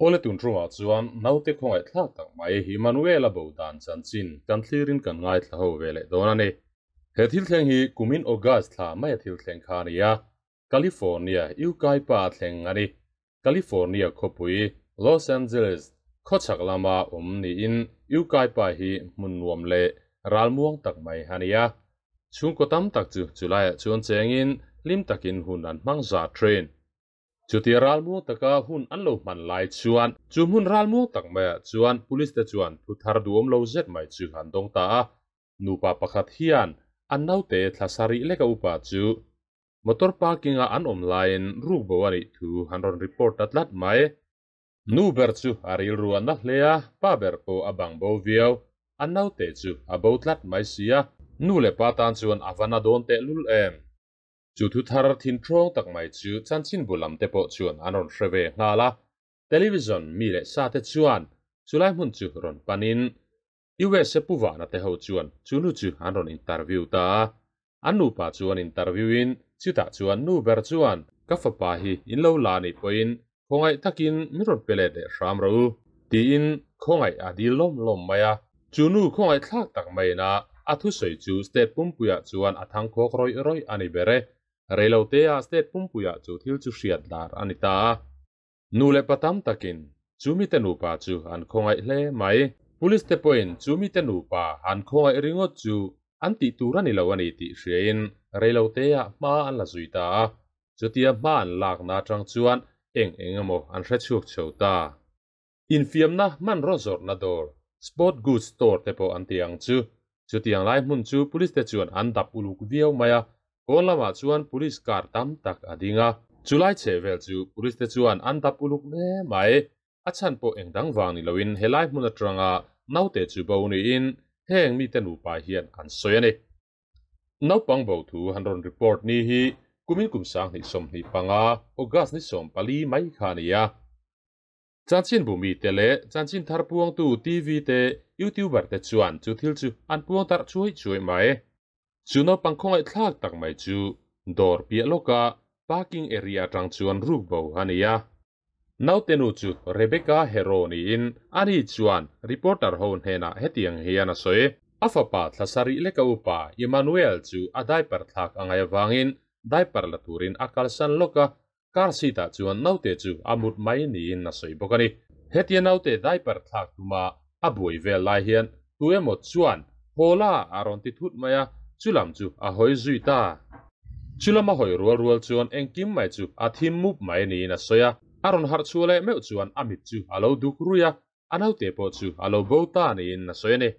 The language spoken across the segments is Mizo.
Awle tun ṭumah chuan naute khawngaih thlak tak mai Emmanuel-a bo dan chanchin kan thlirin kan ngaithla ho ve leh dawn a ni. He thil thleng hi kumin August thla maia thil thleng kha a ni a, California Yucaipa a thleng a ni. California khawpui Los Angeles khawchhak lama awm niin Yucaipa hi hmun nuam leh ralmuang tak mai a ni a. Chhungkaw tam tak chu chulaiah chuan chengin hlim takin hun an hmang za thin. Chutia ralmuang taka hun an lo hman lai chuan chu hmun ralmuang tak maiah chuan police te chuan thu thar duhawm lo zet mai chu an dawng ta a. Nupa pakhat hian an naute thla sarih leka upa chu motor parking a an awm laiin rukbo a nih thu an rawn report ta tlat mai. Nu ber chu a rilru a na hle a, pa ber pawh a bang bo viau. An naute chu a bo tlat mai si a, nu leh pa tan chuan a va na dawn tehlul em. Chu thu thar thin ṭhawng tak mai chu chanchinbu lam te pawh chuan an rawn hre ve nghal a. Television mi leh sa te chuan chulai hmun chu rawn panin USA Pu Vana te ho chuan chu nu chu an rawn interview ta a. An nupa chuan interview in chutah chuan nu ber chuan ka fapa hi in lo la nih pawhin khawngaih takin min rawn pe let leh hram rawh u tiin khawngaih a dil lawm lawm mai a. Chu nu khawngaih thlak tak maiin a a thusawi chu state pumpuiah chuan a thang khawk rawih rawih a ni ber e. Reiloteah state pumpuiah chu thil chu hriat lar a ni ta a. Nu leh pa tam takin chu mite nupa chu an khawngaih hle mai. Police te pawhin chu mite nupa an khawngaih ringawt chu an tih tur a ni lo a ni tih hriain reiloteah hma an la zui ta a. Chutia hma an lakna atang chuan eng eng emaw an hre chhuak chho ta. Infiamna hmanraw zawrhna dawr, sport goods store te pawh an ti ang chu. Chutiang lai hmun chu police te chuan an dap uluk viau mai a, kawn lamah chuan police car tam tak a ding a. Chulai chheh vel chu police te chuan an dap uluk hle mai. A chhan pawh eng dang vang ni loin helai hmun atanga naute chu bo niin heng mite nupa hian an sawi a ni. Naupang bo thu han rawn report ni hi kumin kum 2025 August ni 14 mai kha a ni a. Chanchinbu mite leh chanchin thar puangtu TV te, YouTuber te chuan chu thil chu an puang tarh chuai chuai mai. Chu naupang khawngaih thlak tak mai chu dawr piah lawka parking area atang chuan ruk bo a ni a. Naute nu chu Rebecca Hero niin ani chuan reporter ho hnenah hetiang hian a sawi. A fapa thla sarih leka upa Emmanuel chu a diaper thlak a ngaih avangin diaper la turin a kalsan lawk a, Car seat ah chuan naute chu a mut mai niin a sawi bawk a ni. Hetia naute diaper thlak tuma a buai vel lai hian tu emaw chuan Hawla a rawn ti thut mai a, chulam chu a hawi zui ta. Chulam a hawi rual rual chuan engkim mai chu a thim mup mai niin a sawi a, a rawn harh chhuah leh meuh chuan a mit chu a lo duk ruih a, a naute pawh chu a lo bo ta niin a sawi a ni.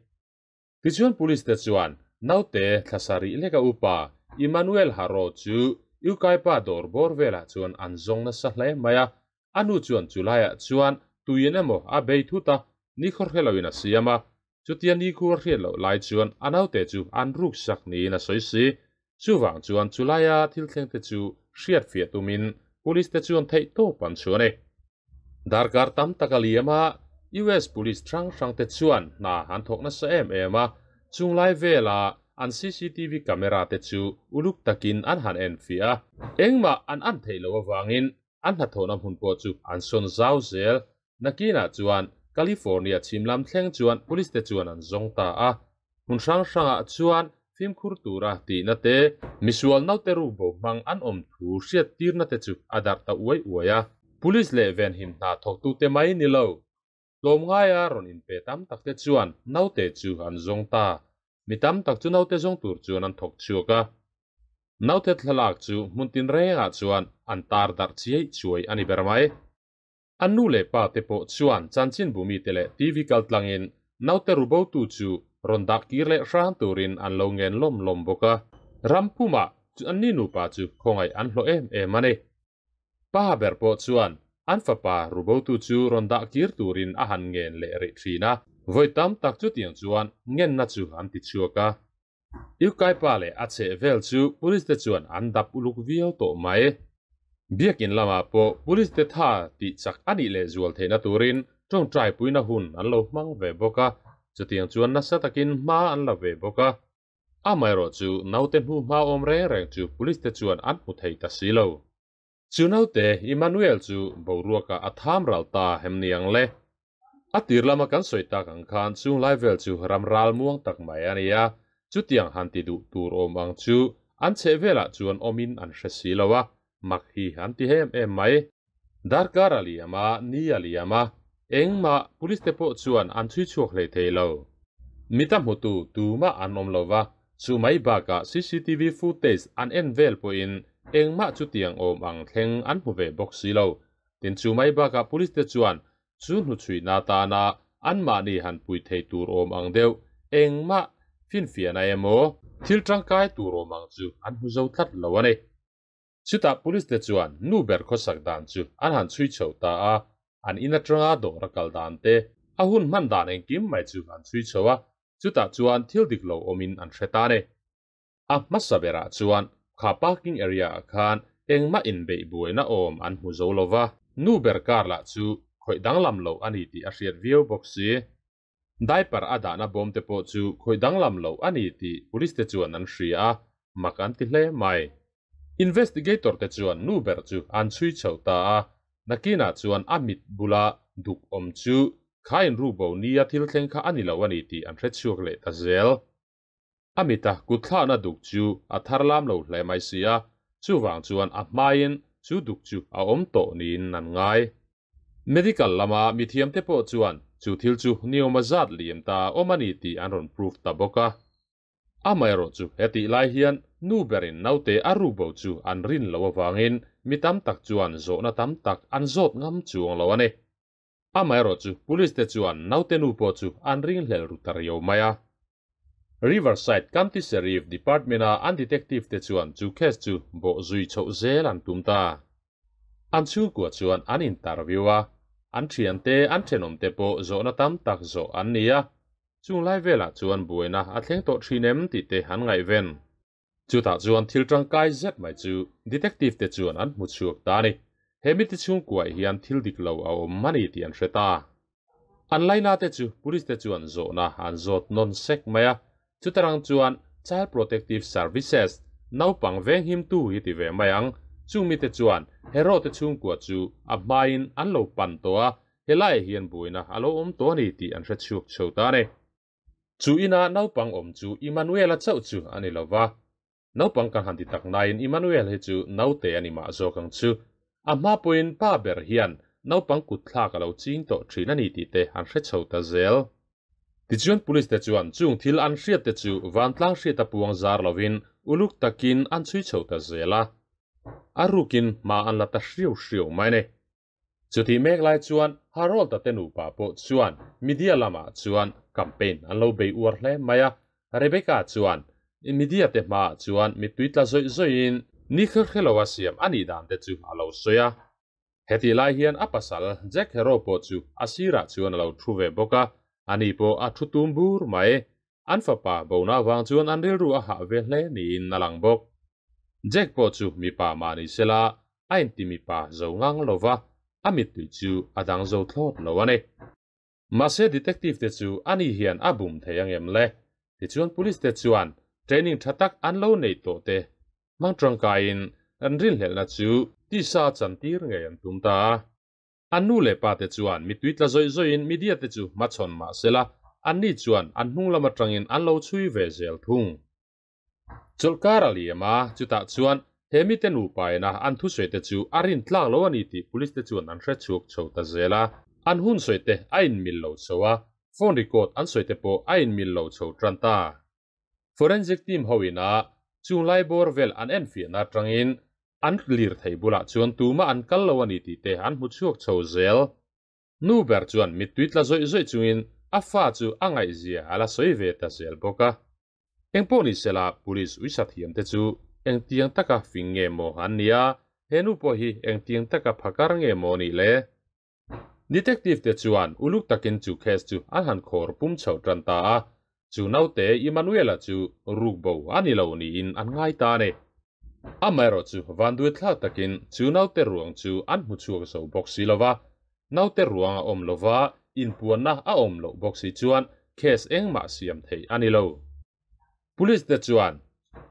Tichuan Police te chuan naute thla sarih leka upa Emmanuel Haro chu Ukaipa dawr bawr velah chuan an zawng nasa hle mai a, a nu chuan chulaiah chuan tuiin emaw a bei thut a, nikhawr hre loin a siam a, chutia nikhur a hriat loh lai chuan a naute chu an ruksak niin a sawi si. Chuvang chuan chulaia thil thleng te chu hriatfiah tumin Police te chuan theihtawp an chhuah a ni. Darkar tam tak a liam a, US Police hrang hrang te chuan hna an thawk nasa em em a, chunglai vela an cctv camera te chu uluk takin an han enfiah a, engmah an an theih loh avangin an hnathawhna hmun pawh chu an sawn zau zel. Nakinah chuan California chhim lam thleng chuan Police te chuan an zawng ta a, hmun hrang hrangah chuan fimkhur tura tihna te, misual naute rukbo hmang an awm thu hriattirna te chu a darh ta uai uai a. Police leh venhim hna thawktute mai ni lo, tlawmngaia rawn inpe tam takte chuan naute chu an zawng ta. Mi tam tak chu naute zawng tur chuan an thawk chhuak a. Naute thlalak chu hmun tinrengah chuan an tar darh chiai chuai a ni ber mai. An nu leh pa te pawh chuan chanchinbu mite leh TV kaltlangin naute rubotu chu rawn dah kir leh hrang turin an lo ngen lawm lawm bawk a. Ram pumah chu anni nupa chu khawngaih an hlawh em em a ni. Pa ber pawh chuan an fapa rubotu chu rawn dah kir turin a han ngen leh rih thin a. Vawi tam tak chutiang chuan ngenna chu an ti chhuak a. Ukaipa leh a chheh vel chu police te chuan an dap uluk viau tawh mai. Biakin lamah pawh police te tha tih chak a nih leh zual theihna turin tawngtai puina hun an lo hmang ve bawk a, chutiang chuan nasa takin hma an la ve bawk a. Amaherawhchu naute hnu hma awm reng reng chu police te chuan an hmu thei ta si lo. Chu naute Immanuel chu boruakah a tham ral ta hem ni ang le. A tir lama kan sawi tak ang khan chung lai vel chu ram ral muang tak mai a ni a, chutiang han ti duh tur awm ang chu an chheh velah chuan awmin an hre si lo a, mak hi an ti em em mai. Darkar a liam a, ni a liam a, engmah police te pawh chuan an chhui chhuak hlei thei lo. Mita hmutu tumah an awm lo va, chu mai bakah cctv footage an en vel pawhin engmah chutiang awm ang thleng an hmu ve bawk si lo. Tin, chu mai bakah police te chuan chu hnuchhuihna atana anmahni han pui thei tur awm ang deuh engmah finfiahna emaw thil tangkai tur awm ang chu an hmu zo tlat lo a ni. Chutah police te chuan nu ber khawsak dan chu an han chhui chho ta a, an in atanga dawr a kal dan te, a hun hman dan engkim mai chu an chhui chho a, chutah chuan thil dik lo awmin an hre ta a ni. A hmasa berah chuan kha parking area ah khan engmah inbeih buaina awm an hmu zo lo va, nu ber car lah chu khawih danglam loh a ni tih a hriat viau bawk si. Diaper a dahna bawm te pawh chu khawih danglam loh a ni tih police te chuan an hria a, mak an ti hle mai. Investigator te chuan nu ber chu an chhui chho ta a, nakinah chuan a mit bula duk awm chu kha inrukbo nia thil thleng kha a ni lo a ni tih an hrechhuak leh ta zel. A mita kutthlakna duk chu a thar lam lo hle mai si a, chuvang chuan a hmain chu duk chu a awm tawh niin an ngai. Medical lama mithiamte pawh chuan chu thil chu niawma zat liam ta a awm a ni tih an rawn proof ta bawk a. Amaherawhchu hetih lai hian nu berin naute a rukbo chu an rin loh avangin mi tam tak chuan zawhna tam tak an zawt ngam chuang lo a ni. Amaherawhchu police te chuan naute nu pawh chu an ringhlel ru ta riau mai a. Riverside County Sheriff Department-a an detective te chuan chu case chu bawh zui chhoh zel an tum ta. An chhungkua chuan an interview a, an thiante, an thenawmte pawh zawhna tam tak zawh an ni a, chung lai velah chuan buaina a thleng tawh thin em tih te an ngaihven. Chutah chuan thil tangkai zet mai chu detective te chuan an hmu chhuak ta a ni. He mite chhungkuaih hian thil dik lo a awm a ni tih an hre ta. An laina te chu police te chuan zawhna an zawt nawn sek mai a, chutarang chuan Child Protective Services, naupang venghimtu hi ti ve mai ang, chung mite chuan hero te chhungkua chu a hmain an lo pan tawh a, helaiah hian buaina a lo awm tawh a ni tih an hre chhuak chho ta a ni. Chu ina naupang awm chu Immanuela chauh chu a ni lo va. Naupang kan han ti tak nain Immanuel hi chu naute a ni mah zawk ang chu. A hma pawhin pa ber hian naupang kut thlak a lo ching tawh thin a ni tih te an hre chho ta zel. Tichuan police te chuan chung thil an hriat te chu vantlang hriat a puang zar lovin uluk takin an chhui chho ta zel a. A rukin hma an la ta hriau hriau mai a ni. Chutih mek lai chuan Harold-a te nupa pawh chuan media lamah chuan campaign an lo bei uar hle mai a. Rebecca chuan media te hmaah chuan mittui tla zawih zawihin ni khelhkhelo a siam a nih dan te chu a lo sawi a. Hetih lai hian a pasal Jack Hero pawh chu a sirah chuan a lo thu ve bawk a, ani pawh a thu tum bur mai. An fapa bona avang chuan an rilru a hah ve hle niin a lang bawk. Jack pawh chu mipa mah ni sela a inti mipa zo ngang lo va, a mittui chu a dang zo thlawt lo a ni. Mahse detective te chu ani hian a bum thei angem le? Tichuan police te chuan training tha tak an lo nei tawh te hmang tangkaiin an rinhlelhna chu tisa chantir ngei an tum ta a. An nu leh pa te chuan mittui tla zawih zawihin media te chu hmachhawn mah sela anni chuan an hnung lam atangin an lo chhui ve zel thung. Chawlhkar a liam a, chutah chuan he mite nupa ina an thusawi te chu a rin tlak lo a ni tih police te chuan an hre chhuak chho ta zel a. An hun sawi te a inmil lo chho a, phone record an sawi te pawh a inmil lo chho tan ta. Forensic team ho ina chung lai bawr vel an enfiahna atangin an lirthei bulah chuan tumah an kal lo a ni tih te an hmu chhuak chho zel. Nu ber chuan mittui tla zawih zawih chungin a fa chu a ngaihzia a la sawi ve ta zel bawk a. Engpawh ni sela police uisa thiam te chu engtiang taka fing nge maw an nia, he nu pawh hi engtiang taka phakar nge maw nih le? Detective te chuan uluk takin chu case chu an han khawr pum chhoh tan ta a, chu naute Emmanuel-a chu rukbo a ni lo niin an ngai ta a ni. Amaherawh chu vanduai thlak takin chu naute ruang chu an hmu chhuak zo bawk si lova, naute ruang a awm lova, inpuanna a awm loh bawk si chuan case engmah siam theih a ni lo. Police te chuan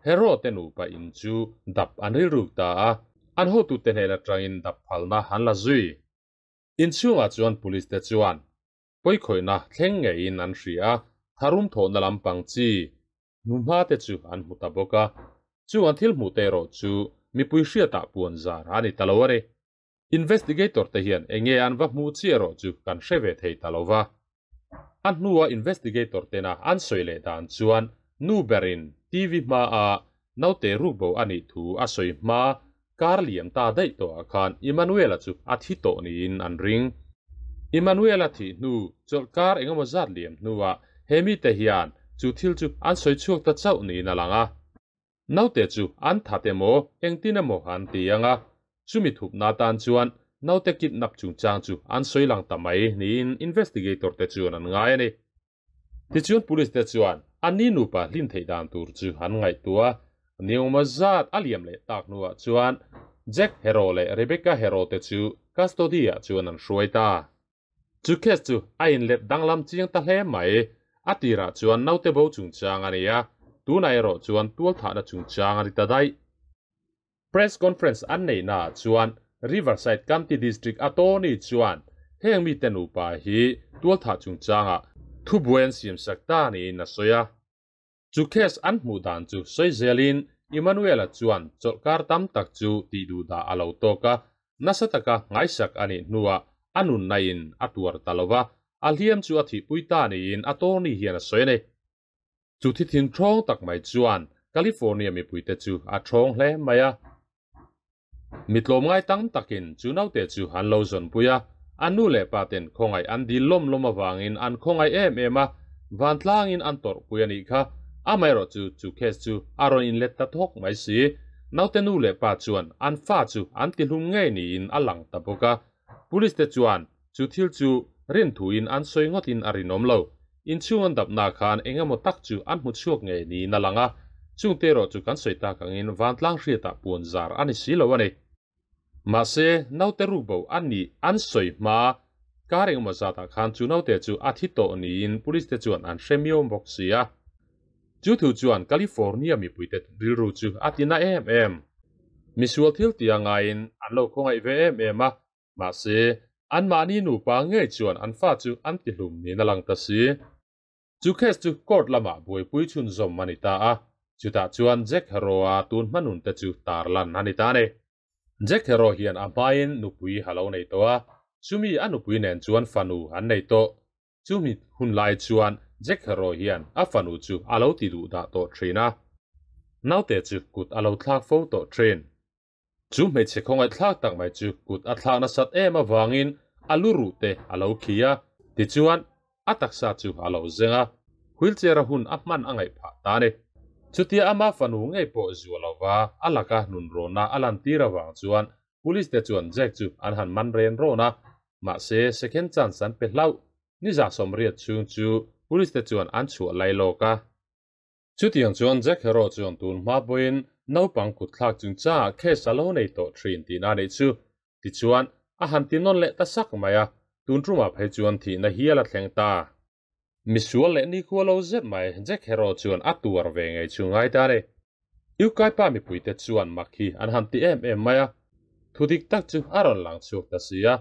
Hero te nupa in chu dap an rilruk ta a. An hotute hnen atangin dap phalna an la zui. Inchhungah chuan police te chuan pawikhawihna thleng ngeiin an hria a, tharum thawhna lampang chi hnuhma te chu an hmu ta bawk a. Chung an thil hmuh te erawh chu mipui hriatah puan zar a ni ta lo a ni. Investigator te hian enge an va hmuh chi erawh chu kan hre ve thei ta lo va. A hnua investigator tena an sawi leh dan chuan nu berin TV hmaa naute rukbo a nih thu a sawi hma kar liam ta daih tawhah khan Emmanuel-a chu a thi tawh niin an ring. Emmanuel-a thih hnu chawlhkar engemaw zat liam hnuah he mite hian chu thil chu an sawi chhuak ta chauh niin a lang a. Naute chu an that emaw engtin emaw an ti ang a, chumi thupna atan chuan naute kidnap chungchang chu an sawi lang ta mai niin investigator te chuan an ngai a ni. Tichuan police te chuan anni nupa hlin theih dan tur chu an ngaihtuah a, niawma zat a liam leh tak hnuah chuan Jack Hero leh Rebecca Hero te chu custody ah chuan an hruai ta. Chu case chu a inlet danglam chiang ta hle mai. A tirah chuan naute bo chungchang a ni a, tunah erawh chuan tualthahna chungchang a ni ta daih. Press conference an neihnaah chuan Riverside County District Attorney chuan heng mite nupa hi tualthah chungchangah thubuai an siamsak ta niin a sawi a. Chu case an hmuh dan chu sawi zelin Emmanuel-a chuan chawlhkar tam tak chu tih duh dah a lo tawk a, nasa taka ngaisak a nih hnuah a nunna in a tuar ta lo va, a hliam chu a thihpui ta niin attorney hian a sawi a ni. Chu thithin ṭhawng tak mai chuan California mipuite chu a ṭhawng hle mai a. Mi tlawmngai tam takin chu naute chu an lo zawnpui a, an nu leh pa ten khawngaih an dil lawm lawm avangin an khawngaih em em a, vantlangin an tawrhpui a nih kha. Amaherawhchu chu case chu a rawn inlet ta thawk mai si. Naute nu leh pa chuan an fa chu an tihlum ngei niin a lang ta bawk a. Police te chuan chu thil chu rinthuin an sawi ngawtin a rinawm lo. Inchhung an dapna khan eng emaw tak chu an hmu chhuak ngei niin a lang a, chungte erawh chu kan sawi tak angin vantlang hriatah puan zar a ni si lo a ni. Mahse, naute rukbo a nih an sawi hma kar eng emaw zatah khan chu naute chu a thi tawh niin police te chuan an hre miau bawk si a. Chu thu chuan California mipuite rilru chu a ti na em em. Misual thil tia ngaiin an lo khawngaih ve em em a, mahse, anmahni nupa ngei chuan an fa chu an ti hlum niin a lang ta si. Chu case chu court lamah buaipui chhunzawm a ni ta a, chutah chuan Jack Harrow-a tun hmanun te chu tarlan a ni ta a ni. Jack Harrow hian a hmain nupui a lo nei tawh a, chumi a nupui nen chuan fanu an nei tawh. Chumi hun lai chuan Jack Harrow hian a fanu chu a lo ti duh dah tawh thin a, naute chu kut a lo thlak fo tawh thin. Chu hmeichhe khawngaihthlak tak mai chu kut a thlak nasat em avangin a lu ruh te a lo khi a, tichuan a taksa chu a lo zeng a, wheelchair a hun a hman a ngaih phah ta a ni. Chutia ama fanu ngei pawh zuah lova a laka nunrawnna a lantir avang chuan Police te chuan Jack chu an han man ren rawn a, mahse second chance an pe hlauh. Ni 80 chhung chu police te chuan an chhuah lai lawk a. Chutiang chuan Jack Hero chuan tun hma pawhin naupang kut thlak chungchangah case a lo nei tawh thin tihna a nih chu. Tichuan, a han ti nawn leh ta sak mai a, tun tumah phei chuan thihna hial a thleng ta. Misual leh nikhua lo zet mai Jack Hero chuan a tuar ve ngei chu ngai ta a ni. Ukaipa mipuite chuan mak hi an han ti em em mai a, thu dik tak chu a rawn lang chhuak ta si a,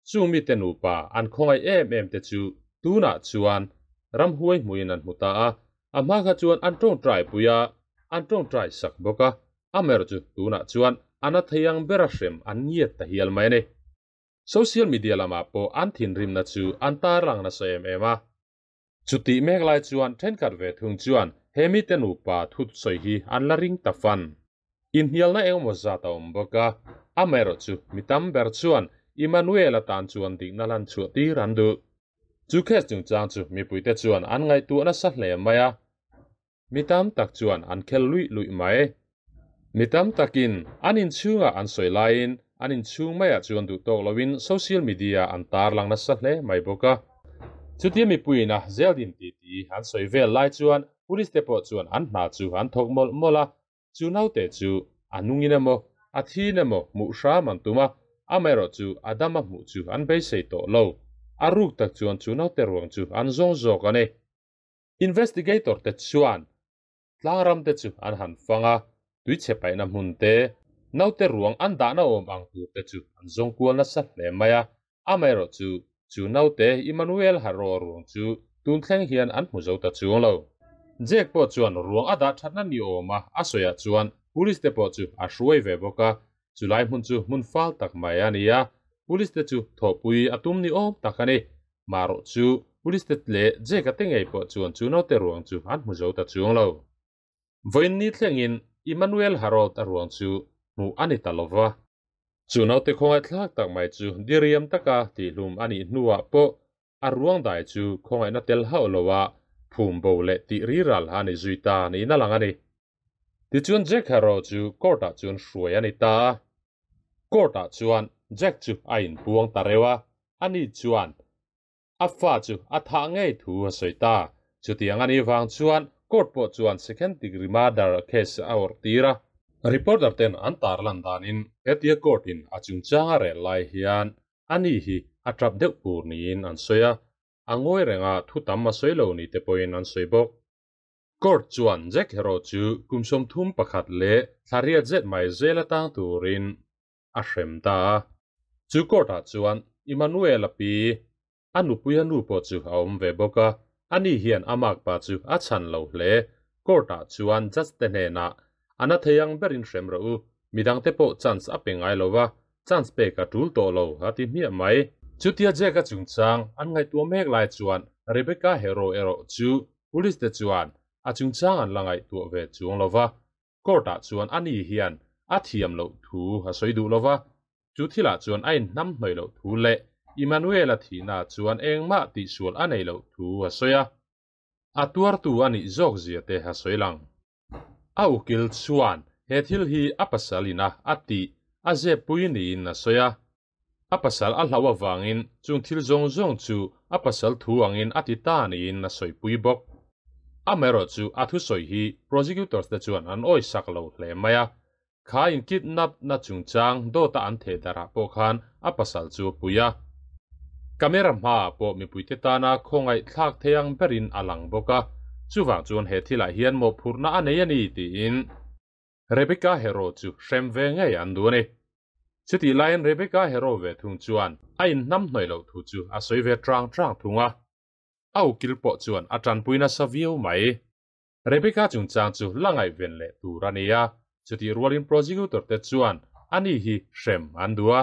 chu mite nupa an khawngaih em em te chu tunah chuan ramhuai hmuin an hmu ta a, a hma kha chuan an tawngtai pui a, an tawngtai sak bawk a, amaherawhchu chu tunah chuan a na thei ang bera hrem an ngiat ta hial mai a ni. Social media lamah pawh an thinrimna chu an tarlang nasa em em a. Chutih mek lai chuan thenkhat ve thung chuan he mite nupa thut sawi hi an la ring ta fan. Inhnialna engemaw zat a awm bawk a, amaherawhchu mi tam ber chuan Emmanuel-a tan chuan dikna lan chhuah tir an duh. Chu case chungchang chu mipuite chuan an ngaihtuah nasa hle mai a. Mi tam tak chuan an khel luih luih mai. Mi tam takin an inchhungah an sawi laiin an inchhung maiah chuan duh tawk loin social media an tarlang nasa hle mai bawk a. Chutia mipuiin a zeldin titi an sawi vel lai chuan police te pawh chuan an hna chu an thawk mawlh mawlh a, chu naute chu a nungin emaw a thin emaw hmuh hram an tum a, amaherawhchu a dama hmuh chu an beisei tawh lo. A ruk tak chuan chu naute ruang chu an zawng zawk a ni. Investigator te chuan tlangram te chu an han fang a, tuichhe paihna hmun te, Naute ruang an dahna awm ang tur te chu an zawng kual nasa hle mai a, amaherawhchu chu naute Immanuel Haro ruang chu tun thleng hian an hmu zo ta chuang lo. Jack pawh chuan ruang a dah thatna ni awm a a sawiah chuan police te pawh chu a hruai ve bawk a, chulai hmun chu hmun fal tak mai a ni a, police te chu thawhpui a tum ni awm tak a ni. Marawh chu police te leh Jack-a te ngei pawh chuan chu naute ruang chu an hmu zo ta chuang lo. Vawiin ni thlengin Emmanuel Harold a ruang chu hmuh a ni ta lo va. Chu naute khawngaihthlak tak mai chu diriam taka tihhlum a nih hnuah pawh a ruang dai chu khawngaihna tel hauh loa phum bo leh tih riral a ni zui ta niin a lang a ni. Tichuan Jack Harrow chu court-ah chuan hruai a ni ta a. Court-ah chuan Jack chu a inpuang ta reuh a, ani chuan A fa chu a thah ngei thu a sawi ta. Chutiang a nih vang chuan court pawh chuan second degree murder case a awrh tir a. Reporter ten an tarlan danin hetia court in a chungchang a rel lai hian ani hi a tap deuh pur niin an sawi a, a ngawi renga thu tam a sawi lo ni te pawhin an sawi bawk. Court chuan Jack Hero chu kum 31 leh thla riat zet mai zel atang turin a hrem ta a. Chu court-ah chuan Emmanuel-a pi, a nupuia nu pawh chu a awm ve bawk a, ani hian a makpa chu a chhan lo hle. Court-ah chuan judge te hnenah, A na thei ang berin hrem rawh u, midangte pawh chance a pe ngai lo va, chance pek a tul tawh lo, a ti hmiah mai. Chutia Jack-a chungchang an ngaihtuah mek lai chuan Rebecca Hero erawh chu police te chuan a chungchang an la ngaihtuah ve chuang lo va, Court-ah chuan ani hian a thiam loh thu a sawi duh lo va, chu thilah chuan a inhnam hnawih loh thu leh Emmanuel-a thihna chuan engmah tihsual a nei loh thu a sawi a. A tuartu a nih zawk zia te a sawi lang. A ukil chuan he thil hi a pasal ina a tih a zep pui niin a sawi a. A pasal a hlauh avangin chung thil zawng zawng chu a pasal thu angin a ti ta niin a sawipui bawk. Amaherawh chu a thusawi hi prosecutors te chuan an awisak lo hle mai a, kha in kidnap na chungchang dawta an theh darah pawh khan a pasal chu a pui a. Camera hmaah pawh mipuite tana khawngaih thlak thei ang berin a lang bawk a, chuvang chuan he thilah hian mawhphurhna a nei a ni tiin Rebecca Hero chu hrem ve ngei an duh a ni. Chutih laiin Rebecca Hero ve thung chuan a inhnamhnawih loh thu chu a sawi ve trang trang thung a. A ukil pawh chuan a tanpui nasa viau mai. Rebecca chungchang chu la ngaihven leh tur a ni a, chutih rualin prosecutor te chuan ani hi hrem an duh a.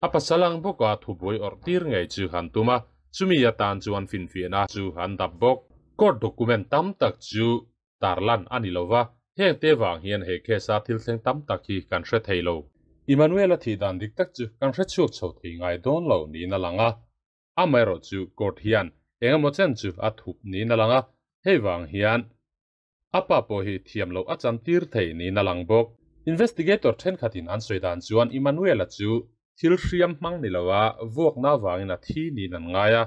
A pasal ang bawka thubuai awrh tir ngei chu han tum a, chumi atan chuan finfiahna chu an dap bawk. Court document tam tak chu tarlan a ni lo va, heng te vang hian he case-a thil thleng tam tak hi kan hre thei lo. Emmanuel-a thih dan dik tak chu kan hre chhuak chho thei ngai dawn lo niin a lang a. Amaherawh chu court hian eng emaw chen chu a thup niin a lang a, hei vang hian a pa pawh hi thiam loh a chan tir thei niin a lang bawk. Investigator thenkhatin an sawi dan chuan Emmanuel-a chu thil hriam hmang ni loa vuakna avangin a thi niin an ngai a.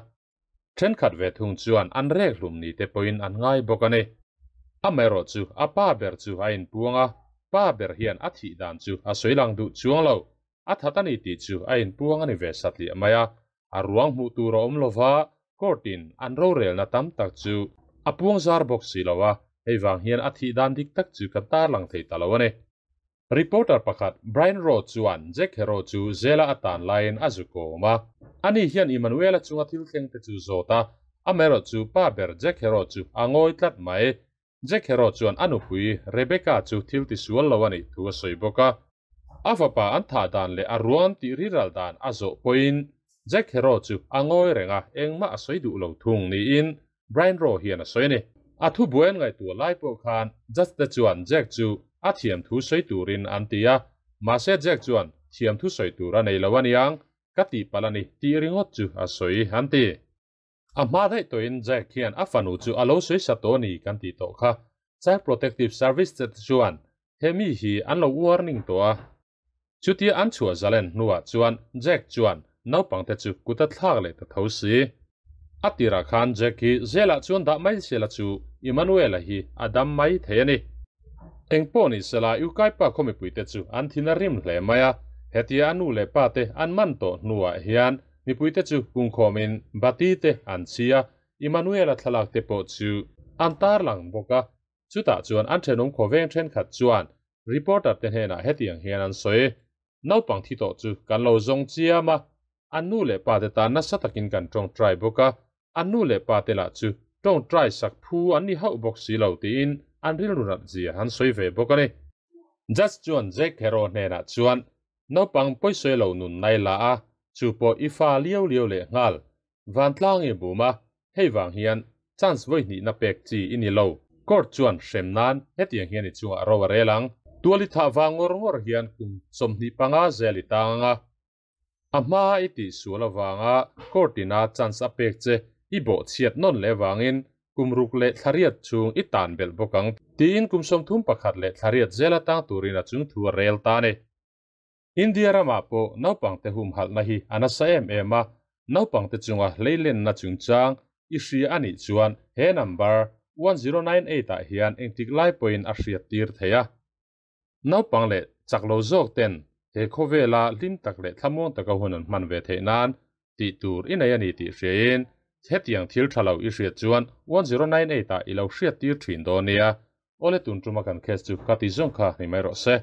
Thenkhat ve thung chuan an rek hlum ni te pawhin an ngai bawk a ni. Amaherawh chu a pa ber chu a inpuang a, pa ber hian a thih dan chu a sawi lang duh chuang lo. A that a ni tih chu a inpuang a ni ve satliah mai a, a ruang hmuh tur a awm lova, court-in an rorelna tam tak chu a puang zar bawk si lo a, hei vang hian a thih dan dik tak chu kan tarlang thei ta lo a ni. Reporter pakhat Brian Rowe chuan Jack Hero chu zela a tan laiin a zu kawm a. Ani hian Emmanuel-a chunga thil thleng te chu zawt a, amaherawh chu pa ber Jack Hero chu a ngawi tlat mai. Jack Hero chuan a nupui Rebecca chu thil tisual lo a nih thu a sawi bawk a. A fapa an thah dan leh a ruang tih riral dan a zawh pawhin Jack Hero chu a ngawi reng a, engmah a sawi duh lo thung niin Brian Rowe hian a sawi a ni. A thu buai an ngaihtuah lai pawh khan judge te chuan Jack chu a thiam thu sawi turin an ti a, mahse Jack chuan thiam thu sawi tur a nei lo aniang, ka tih palh a ni tih ringawt chu a sawi an ti. A hma daih tawhin Jack hian a fanu chu a lo sawi sa tawh a ni kan tih tawh kha. Child Protective Service te chuan he mi hi an lo warning tawh a. Chutia an chhuah zalen hnuah chuan Jack chuan naupangte chu kut a thlak leh ta tho si. A tirah khan Jack hi zelah chuan dah mai sela chu Emmanuel-a hi a dam mai thei a ni. Engpawh ni sela Ukaipa khaw mipuite chu an thin a rim hle mai a, hetia a nu leh pa te an man tawh hnuah hian mipuite chu pungkhawmin bati te an chhi a, Emmanuel-a thlalak te pawh chu an tarlang bawk a. Chutah chuan an thenawm khawveng thenkhat chuan. Reporter te hnenah hetiang hian an sawi, Naupang thi tawh chu kan lo zawng chiam a, an nu leh pa te tan nasa takin kan tawngtai bawk a, an nu leh pa te lah chu tawngtai sak phu an ni hauh bawk si lo tiin an rilru nat zia an sawi ve bawk a ni. Judge chuan Jake Hero hnenah chuan, Naupang pawisawi lo nun nai la a, chu pawh i fa liau liau leh nghal Vantlang i bum a, hei vang hian chance vawi hnihna pek chi i ni lo. Court chuan hrem nan hetiang hian i chungah ro a rel ang. Tual i thah vang ngawr ngawr hian kum 25 zel i tang ang a. A hma i tih sual avanga court ina chance a pek che i bawh chhiat nawn leh vangin kum ruk leh thla riat chhung i tan belh bawk ang tiin kum 31 leh thla riat zela tang turin a chungthu a rel ta a ni. India ramah pawh naupangte humhalhna hi a nasa em em a, naupangte chunga hleilenna chungchang i hria a nih chuan he number 1098 ah hian engtik lai pawhin a hriat tir thei a. Naupang leh chak lo zawk ten he khawvela hlim tak leh thlamuang taka hun an hman ve theih nan tih tur i nei a ni tih hriain hetiang thil tha lo i hriat chuan 1098 ah i lo hriat tir thin dawn nia. Awle tun tuma kan case chu ka ti zawng kha ni mai rawh se.